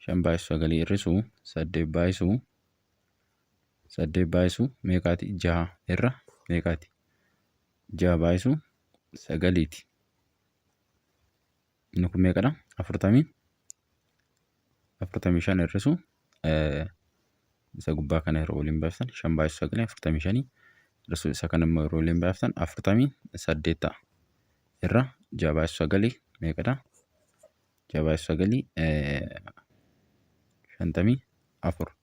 shan baay'isuu sagalii hir'isuu saddeet baay'isuu saddeet baay'isuu meeqaati? Jaha irra meeqaati? Jaha baay'isuu sagaliiti. Inni kun meeqadha? 45 hir'isuu isa gubbaa kana yeroo waliin baay'iftan shan baay'isuu sagalii 45 hir'isuu isa kana immoo yeroo waliin baay'iftan 48 ta'a. Irra jaha baay'isuu sagalii meeqadha? Jaha baay'isuu sagalii 54.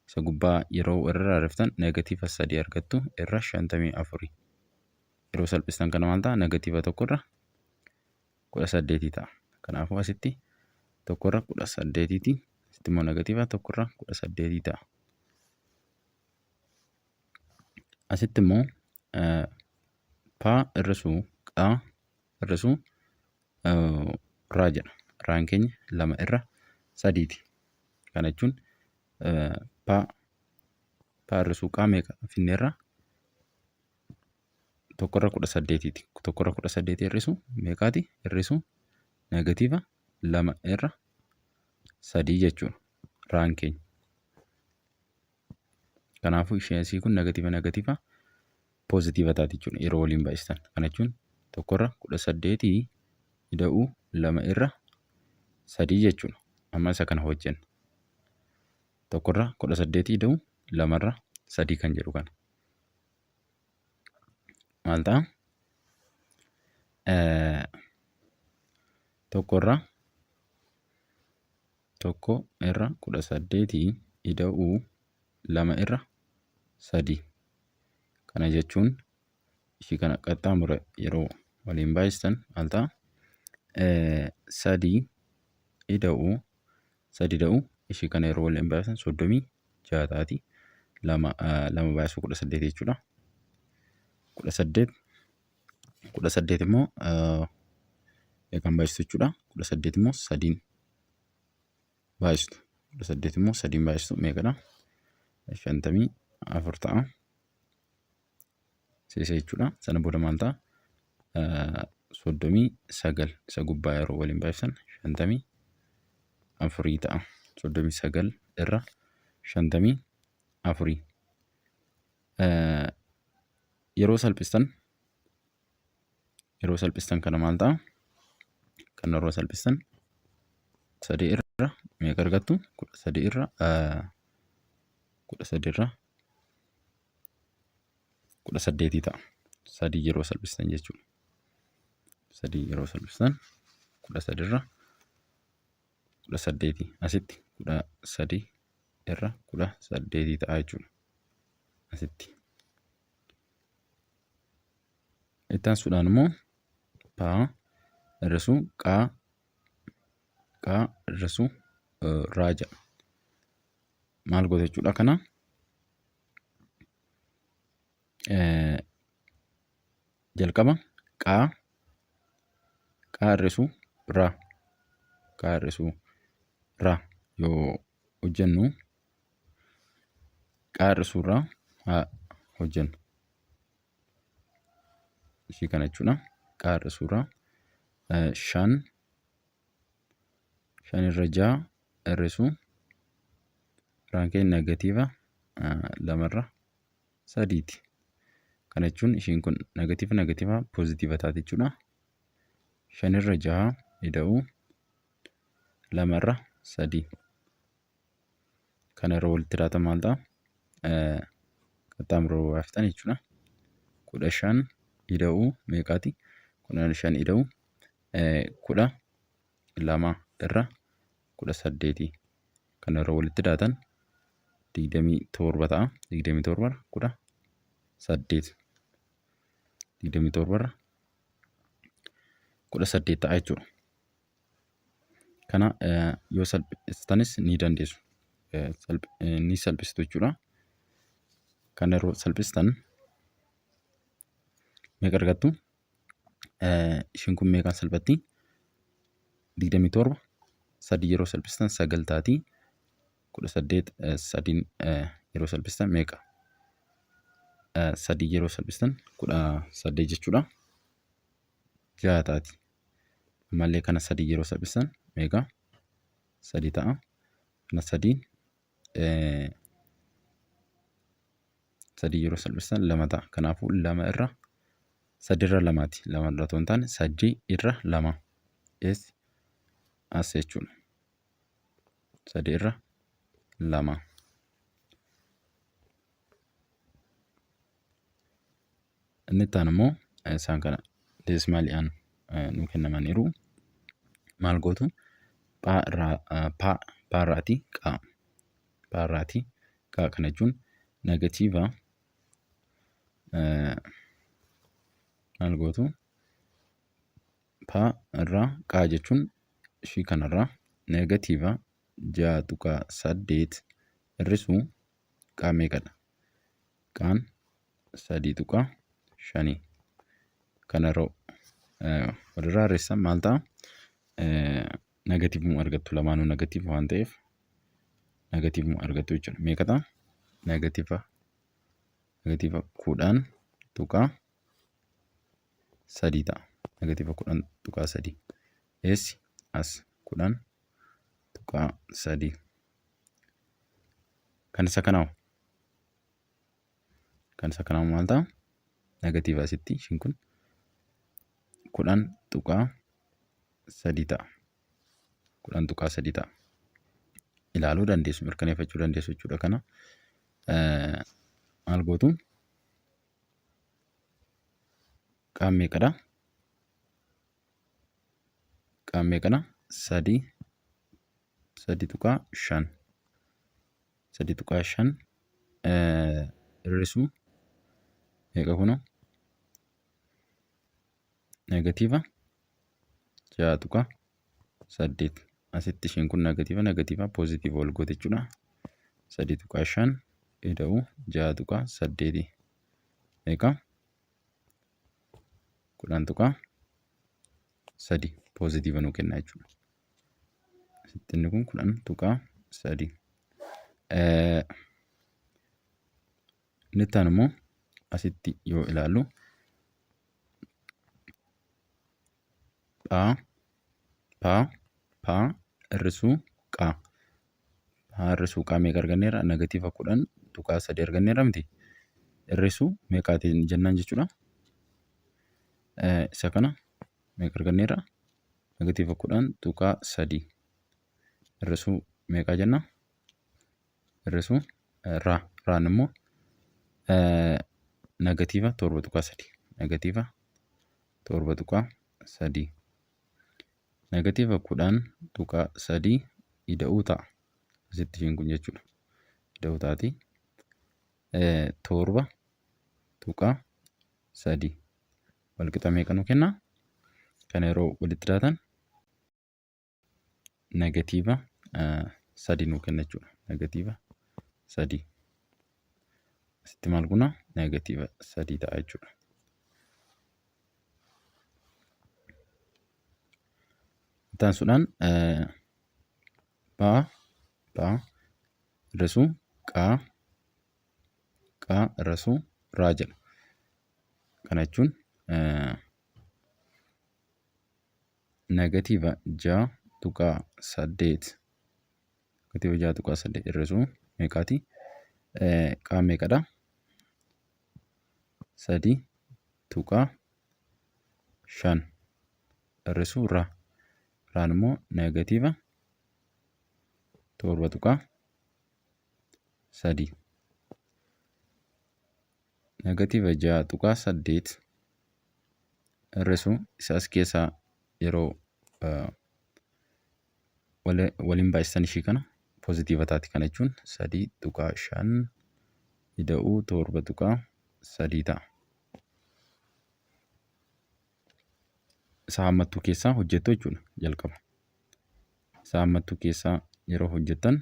Isa gubbaa yeroo irra hir'iftan negatiiva sadii argattu irra 54. Yeroo salphistan kana maal ta'a? Negatiiva tokko irra 18 ta'a. Kanaafuu asitti tokko irra 18ti. Asitti immoo negatiiva tokko irra 18 ta'a. Asitti immoo paa hir'isuu qaa hir'isuu raa jedha. Raan keenya lama irra sadiiti. Kana jechuun paa paa hir'isuu qaa meeqa finneerra? Tokko irra 18ti. Tokko irra 18 hir'isu meeqaati? Hir'isu negatiiva lama irra sadii jechuudha. Raan keenya. Kanaafuu isheen asii kun negatiiva negatiiva poozitiiva taati jechuudha yeroo waliin baay'istan. Kana jechuun tokko irra 18 ida'uu lama irra sadii jechuudha. Amma isa kana hojjenna. Tokko irra 18 ida'uu lama irra sadii kan jedhu kana. Maal ta'a? Tokko irra tokko irra 18 ida'uu lama irra sadii. Kana jechuun ishii kana qaxxaamura yeroo waliin baay'istan maal ta'a? Sadii ida'uu sadi ida'uu ishii kana yeroo waliin baay'istan 36 taati. Lama lama baay'isuu 18 jechuudha. 18 18 immoo meeqaan baay'istu jechuudha. 18 immoo sadiin baay'istu. 18 immoo sadiin baay'istu meeqadha? 54 ta'a. Seesee jechuudha. Sana booda maal ta'a? 39 isa gubbaa yeroo waliin baay'isan 54 ta'a. 39 irra 54. Yeroo salphistan yeroo salphistan kana maal ta'a? Kan yeroo salphistan 3 irra meeqa argattu? 13 irra 13 irra 18 ta'a. 3 yeroo salphistan jechuudha. 3 yeroo salphistan 13 irra 18 asitti 13 irra 18 ta'a jechuudha. Asitti. Itti aansuudhaan immoo paa hir'isuu qaa qaa hir'isuu raa jedha. Maal goota jechuudha kana jalqaba qaa qaa hir'isuu raa qaa hir'isuu raa yoo hojjennu qaa hir'isuu raa haa hojjennu. Ishii kana jechuudha. Qaa hir'isuu raa shan shan irra ja'a hir'isuu raan keenya negatiiva lamarra sadiiti. Kana jechuun ishiin kun negatiiva negatiiva poozitiiva taati jechuudha. Shanirra jaha ida'uu lamarra sadii. Kana yeroo walitti daatan maal ta'a? Qaxxaamura yoo baaftan jechuudha. 15 ida'uu meeqaati? 15 ida'uu 12 irra 18. Kana yeroo walitti daatan 27 ta'a. 27 irra 18. 27 irra 18 ta'a jechuudha. Kana yoo salphistanis ni dandeessu. Ni salphistu jechuudha. Kana yeroo salphistan meeqa argattu? Ishiin kun meeqaan salphatti? 27 sadii yeroo salphistan 9 taati. 18 sadiin yeroo salphistan meeqa? Sadii yeroo salphistan 18 jechuudha. 6 taati. Ammallee kana sadii yeroo salphistan meeqa? Sadii ta'a. Kana sadii sadii yeroo salphistan lama ta'a. Kanaafuu lama irra sadi irra lamaati. Lama irra otoo hin taane sadii irra lama. S as jechuudha. Sadi irra lama. Inni itti aanu immoo isaan kana deesimaaliidhaan nuu kennamaniiru. Maal gootu? Phaa irraa paa paa irraatii qaa paa irraatii qaa kana jechuun negatiiva maal gootu? Paa irraa qaa jechuun ishii kanarraa negatiiva 6.8 hir'isuu qaa meeqadha? Qaan 3.5. Kana yeroo walirraa hir'istan maal ta'a? Negatiivuma argattu lamaanuu negatiiva waan ta'eef negatiivuma argattu jechuudha. Meeqa ta'a? Negatiiva 10.3 ta'a. Negatiiva 10.3. Eessi as 10.3. Kan isa kanaa Kan isa kanaa maal ta'a? Negatiiva asitti ishiin kun 10.3 ta'a. 10.3 ta'a. Ilaaluu dandeessu, mirkaneeffachuu dandeessu jechuudha kana. Maal gootu? Qaam meeqadha? Qaam meeqadha? Sadii 3.5. 3.5 hir'isuu meeqa kunoo? Negatiiva 6.8. Asitti ishiin kun negatiiva negatiiva poozitiiva wal goote jechuudha. 3.5 ida'uu 6.8 meeqa? 10.3 poozitiiva nuu kenna jechuudha. Asitti inni kun 10.3. Inni itti aanu immoo asitti yoo ilaallu phaa phaa phaa hir'isuu qaa. Phaa hir'isuu qaa meeqa arganneerra? Negatiiva 10.3 arganneerra miti. Hir'isuu meeqaatiin jennaan jechuudha. Isa kana meeqa arganneerra? Negatiiva 10.3 hir'isuu meeqaa jenna? Hir'isuu raa. Raan immoo negatiiva 7.3. Negatiiva 7.3. Negatiiva 10.3 ida'uu ta'a. Asitti ishiin kun jechuudha. Ida'uu taati. 7.3 walqixa meeqa nu kenna? Kana yeroo walitti daatan negatiiva 3 nu kenna jechuudha. Negatiiva 3. Asitti maal kuna? Negatiiva 3 ta'a jechuudha. Itti aansuudhaan baa baa hir'isuu qaa qaa hir'isuu raa jedha. Kana jechuun negatiiva 6.8 negatiiva 6.8 hir'isuu meeqaati? Qaa meeqadha? 3.5 hir'isuu raa. Raan immoo negatiiva 7.3. Negatiiva 6.8 hir'isuu isa as keessaa yeroo waliin baay'istan ishii kana poozitiiva taati. Kana jechuun 3.5 ida'uu 7.3 ta'a. Isa haammattuu keessaa hojjettu jechuudha jalqaba. Isa haammattuu keessaa yeroo hojjettan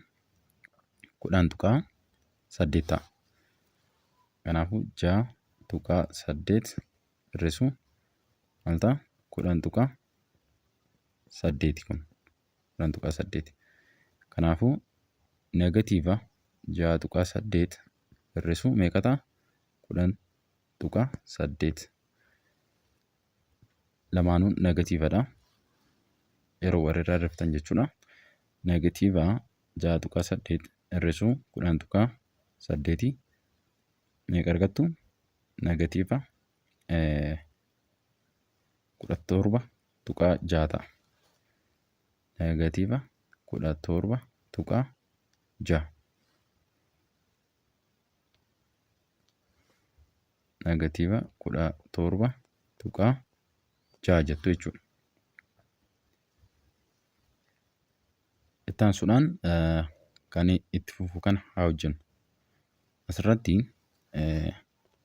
10.8 ta'a. Kanaafuu 6.8 hir'isuu maal ta'a? 10.8 kun. 10.8. Kanaafuu negatiiva 6.8 hir'isuu meeqa ta'a? 10.8. Lamaanuu negatiivadha. Yeroo walirraa hir'iftan jechuudha. Negatiiva 6.8 hir'isuu 10.8 meeqa argattu? Negatiiva 17.6 ta'a. Negatiiva 17.6. Negatiiva 17.6 jettu jechuudha. Itti aansuudhaan kan itti fufu kana haa hojjennu. Asirratti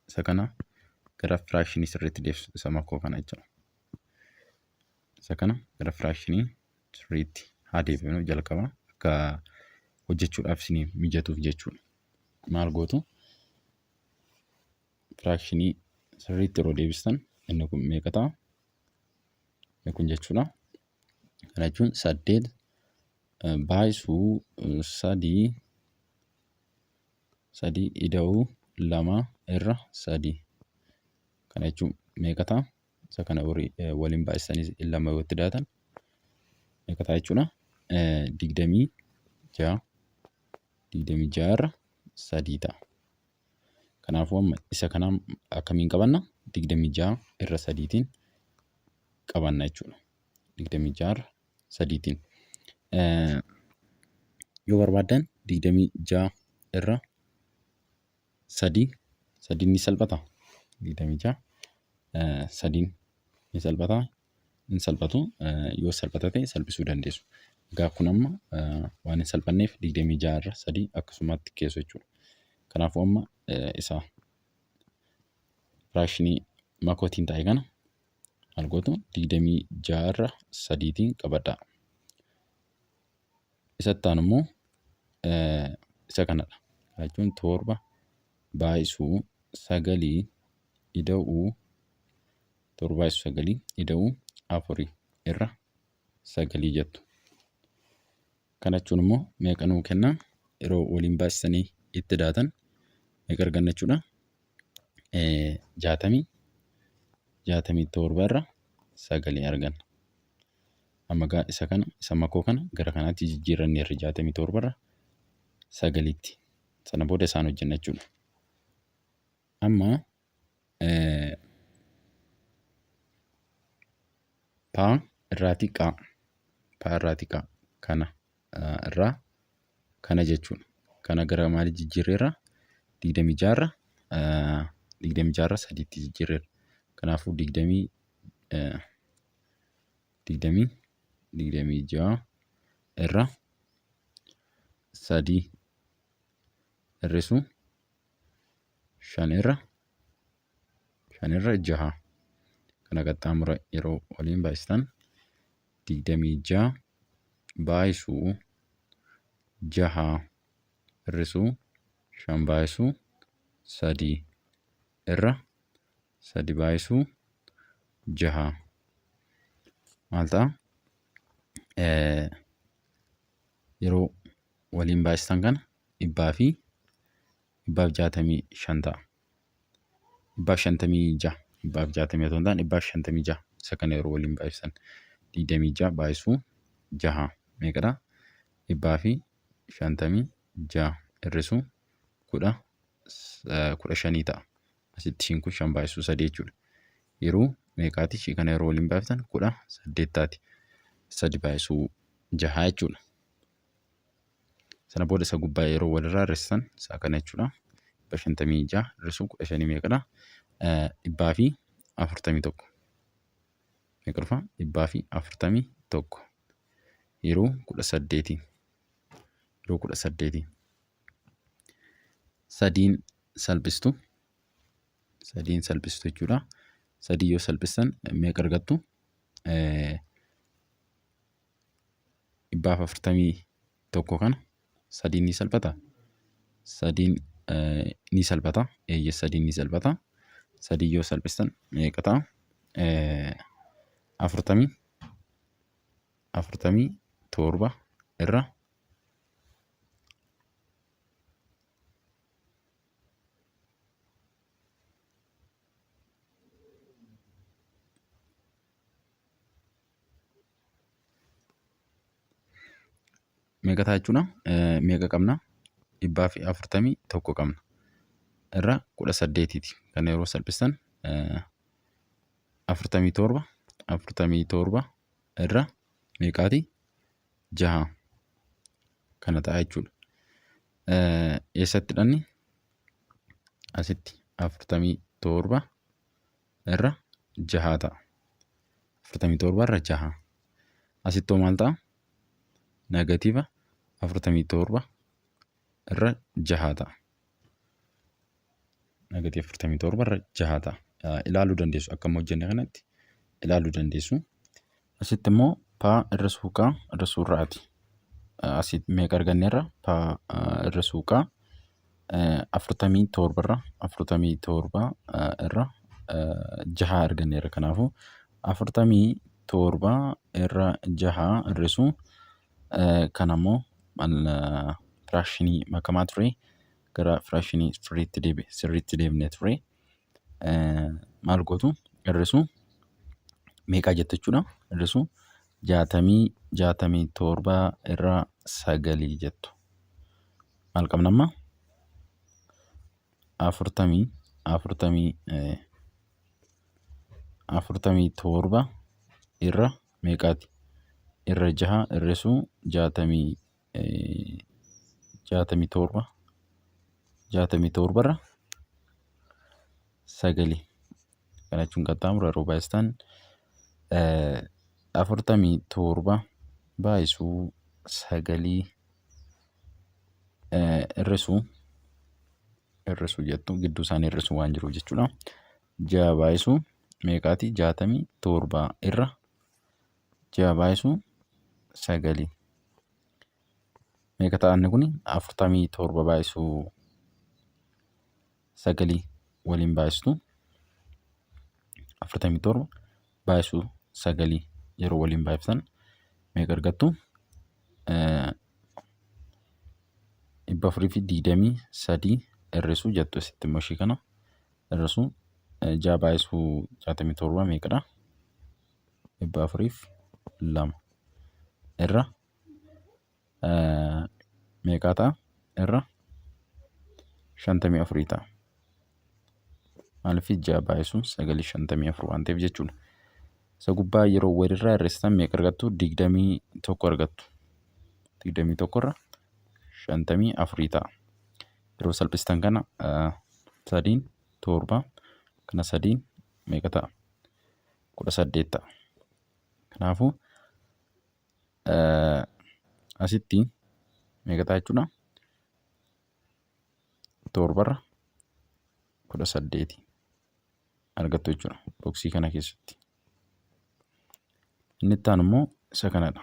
isa kana gara firaakshinii sirriitti deebisu isa makoo kana jechuudha. Isa kana gara firaakshinii sirriitti haa deebifnu jalqaba akka hojjechuudhaaf isiniif mijatuuf jechuudha. Maal gootu? Firaakshinii sirriitti yeroo deebistan inni kun meeqa ta'a? Inni kun jechuudha. Kana jechuun 8 baay'isuu 3 3 ida'uu 2 irra 3. Kana jechuun meeqa ta'a? Isa kana waliin baay'isanii 2 yoo itti daatan meeqa ta'a jechuudha? 26 26 irra 3 ta'a. Kanaafuu amma isa kana akkamiin qabanna? 26 irra 3tiin qabanna jechuudha. 26 irra 3tiin. Yoo barbaaddan 26 irra 3 3 ni salphata. 26 3 ni salphata. Hin salphatu yoo salphata ta'e salphisuu dandeessu. Egaa kun amma waan hin salphanneef 26 irra 3 akkasumatti keessu jechuudha. Kanaafuu amma isa firaashinii makootiin ta'e kana maal gootu 26 irra 3tiin qabadhaa. Isa itti aanu immoo isa kanadha. Kana jechuun 7 baay'isuu 9 ida'uu 7 baay'isuu 9 ida'uu 4 irra 9 jettu. Kana jechuun immoo meeqa nuu kenna? Yeroo waliin baay'isanii itti daatan meeqa arganna jechuudha? 67 irra 9 arganna. Amma gaa isa kana isa makoo kana gara kanaatti jijjiirranneerra 67 irra 9tti. Sana booda isaan hojjenna jechuudha. Amma paa Irraatii qaa. Paa irraatii qaa. Kana irraa kana jechuudha. Kana gara maalii jijjiirreerra? 26 irra 26 irra sadiitti jijjiirreerra. Kanaafuu digdamii digdamii 26 irra sadii hir'isuu 5 irra 5 irra jaha. Kana qaxxaamura yeroo waliin baay'istan 26 baay'isuu jaha hir'isuu 5 baay'isuu 3 irra 3 baay'isuu jaha maal ta'a? Yeroo waliin baay'istan kana 165 ta'a. 156, 160 otoo hin taane 156. Isa kana yeroo waliin baay'istan 26 baay'isuu jaha meeqadha? 156 hir'isuu 15 ta'a. Asitti ishiin kun 5 baay'isuu 3 jechuudha. Yeroo meeqaati ishii kana yeroo waliin baay'iftan 18 taati. 3 baay'isuu jaha jechuudha. Sana booda isa gubbaa yeroo walirraa hir'istan isaa kana jechuudha. 156 hir'isuu 15 meeqadha? 141. Meeqa dhufa? 141. Yeroo 18. Yeroo 18. Sadiin salphistu. Sadiin salphistu jechuudha. Sadii yoo salphistan meeqa argattu? 141 kana sadiin ni salphata. Sadiin ni salphata. Eeyyee, sadiin ni salphata. Sadii yoo salphistan meeqa ta'a? 47 irra meeqa ta'a jechuudha? Meeqa qabna? 141 qabna. Irra 18ti. Kana yeroo salphistan 47, 47 irra meeqaati? Jaha. Kana ta'a jechuudha. Eessatti dhanni? Asitti 47 irra jaha ta'a. 47 irra jaha. Asittoo maal ta'a? Negatiiva 47 irra jaha ta'a. Negatiiva 47 irra jaha ta'a. Ilaaluu dandeessu, akkuma hojjenne kanatti ilaaluu dandeessu. Asitti immoo paa irra suuqaa irra suurraati. Asitti meeqa arganneerra? Paa irra suuqaa 47 irra 47 irra jaha arganneerra. Kanaafuu 47 irra jaha hir'isuu kan ammoo firaashinii makamaa ture gara firaashinii sirriitti deebi sirriitti deebinee ture. Maal gootu? Hir'isuu meeqaa jettu jechuudha? Hir'isuu 67 irra sagalii jettu. Maal qabna amma? Afurtamii afurtamii 47 irra meeqaati? Irra jaha hir'isuu 67, 67 irra sagali. Kana jechuun qaxxaamura yeroo baay'istan 47 baay'isuu sagalii hir'isuu hir'isuu jettu, gidduu isaanii hir'isuu waan jiruuf jechuudha. Ja'a baay'isuu meeqaati? 67 irra ja'a baay'isuu sagalii. Meeqa ta'a inni kun? 47 baay'isuu sagalii waliin baay'istu. 47 baay'isuu sagalii yeroo waliin baay'iftan meeqa argattu? 423 hir'isuu jettu. Asitti immoo ishii kana hir'isuu ja'a baay'isuu 67 meeqadha? 402 irra meeqaa ta'a? Irra 54 ta'a. Maaliif? Ja'a baay'isuun sagalii 54 waan ta'eef jechuudha. Isa gubbaa yeroo walirraa hir'istan meeqa argattu? 21 argattu. 21 irra 54 ta'a. Yeroo salphistan kana sadiin torba, kana sadiin meeqa ta'a? 18 ta'a. Kanaafuu asitti meeqa ta'a jechuudha? Torbarra 18 argattu jechuudha boksii kana keessatti. Inni itti aanu immoo isa kanadha.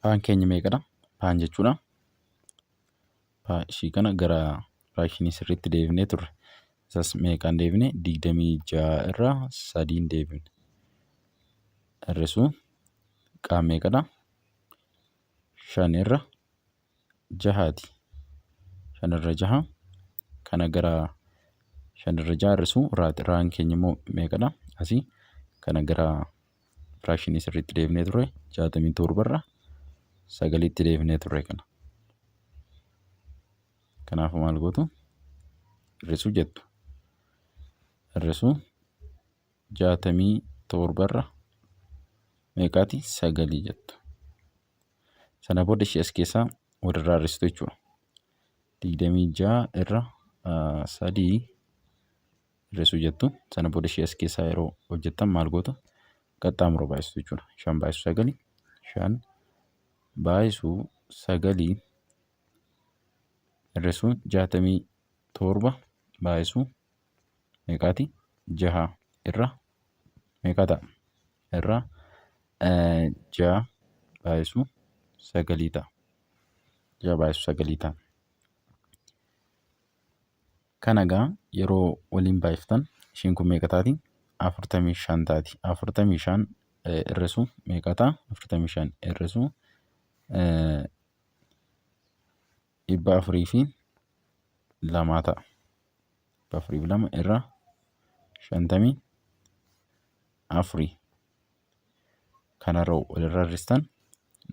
Paan keenya meeqadha? Paan jechuudha. Paa ishii kana gara firaakshinii sirriitti deebinee turre. Isas meeqaan deebine? 26 irraa sadiin deebine. Hir'isuu qaan meeqadha? 5 irra jahaati. 5 irra jaha kana gara 5 irra jaha hir'isuu raati. Raan keenya immoo meeqadha? Asii kana gara firaakshinii sirriitti deebinee turre 67 irra sagaliitti deebinee turre kana. Kanaafuu maal gootu? Hir'isuu jettu. Hir'isuu 67 irra meeqaati? Sagalii jettu. Sana booda ishee as keessaa walirraa hir'istu jechuudha. 26 irra sadii hir'isuu jettu. Sana booda ishee as keessaa yeroo hojjettan maal gootu? Qaxxaamura baay'istu jechuudha. 5 baay'isu sagalii. 5 baay'isuu sagalii hir'isuu 67 baay'isuu meeqaati? Jaha irra meeqa ta'a? Irra jaha baay'isuu sagalii ta'a. Jaha baay'isuu sagalii ta'a. Kana egaa yeroo waliin baay'iftan ishiin kun meeqa taati? 45 taati. 45 hir'isuu meeqa ta'a? 45 hir'isuu 402 ta'a. 402 irra 54. Kanarra walirra hir'istan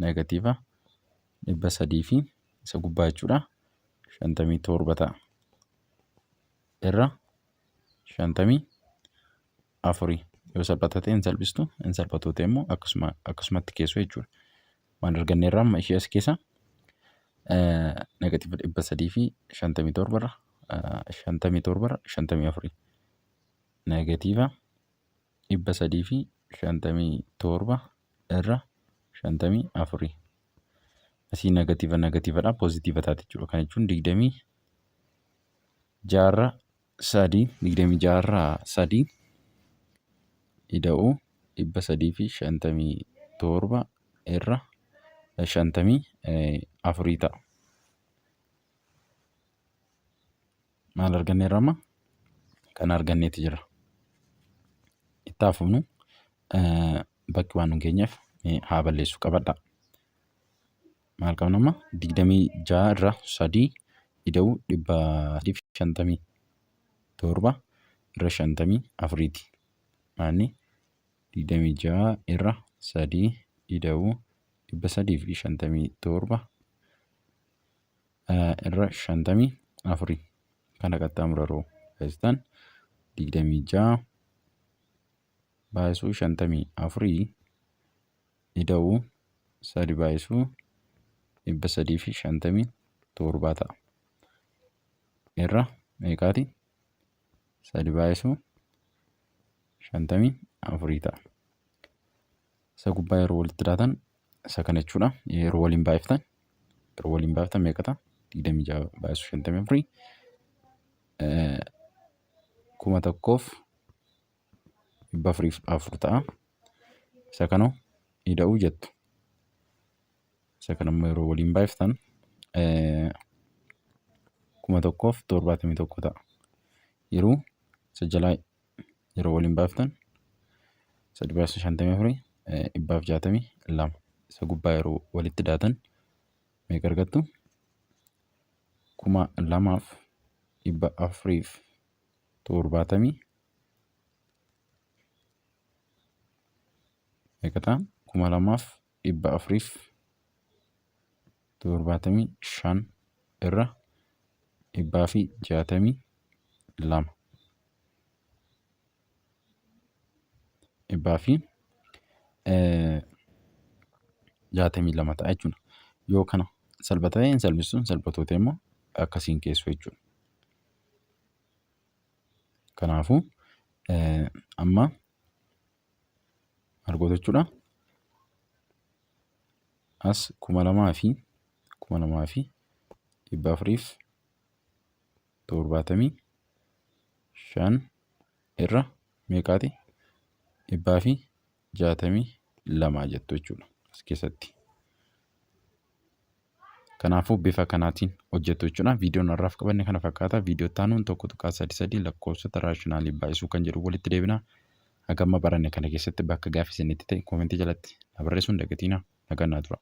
negatiiva 300 fi isa gubbaa jechuudha 57 ta'a. Irra 54 yoo salphata ta'e hin salphistu, hin salphatu ta'e immoo akkasuma akkasumatti keessu jechuudha. Waan arganneerra amma ishee as keessa negatiiva 357 irra 57 irra 54, negatiiva 357 irra 54. Asii negatiiva negatiivadha poozitiiva taate jechuudha. Kana jechuun 26 irra sadii, 26 irra sadii ida'uu 357 irra 54 ta'a. Maal arganneerra amma? Kana arganneeti jira. Itti hafuunu bakki waan nun geenyeef haa balleessu qabadha. Maal qabna amma? 26 irra sadii ida'uu 357 irra 54ti. Maalni 26 irra sadii ida'uu 357 irra 54. Kana qaxxaamura yeroo baay'istan 26 baay'isuu 54 ida'uu sadi baay'isuu 357 ta'a. Irra meeqaati? Sadi baay'isuu 54 ta'a. Isa gubbaa yeroo walitti daatan isa kana jechuudha. Yeroo waliin baay'iftan, yeroo waliin baay'iftan meeqa ta'a? 26 baay'isuu 54 1404 ta'a. Isa kana ida'uu jettu. Isa kana immoo yeroo waliin baay'iftan 1071 ta'a. Yeroo isa jalaa yeroo waliin baay'iftan sadi baay'isuu 54 162. Isa gubbaa yeroo walitti daatan meeqa argattu? 2470 meeqa ta'a? 2475 irra 162. 162 ta'a jechuudha. Yoo kana salphata ta'e hin salphistu, hin salphatu ta'e immoo akkasiin keessu jechuudha. Kanaafuu amma maal gootu jechuudha? As 2475 irra meeqaati? 162 jettu jechuudha as keessatti. Kanaafuu bifa kanaatiin hojjettu jechuudha. Viidiyoon har'aaf qabanne kana fakkaata. Viidiyoo itti aanuun 1.33 lakkoofsota raashinaalii baay'isuu kan jedhu walitti deebina. Haga amma baranne kana keessatti bakka gaaffii isinitti ta'e koomentii jalatti na barreessuu hin dagatinaa. Nagaan naa tura.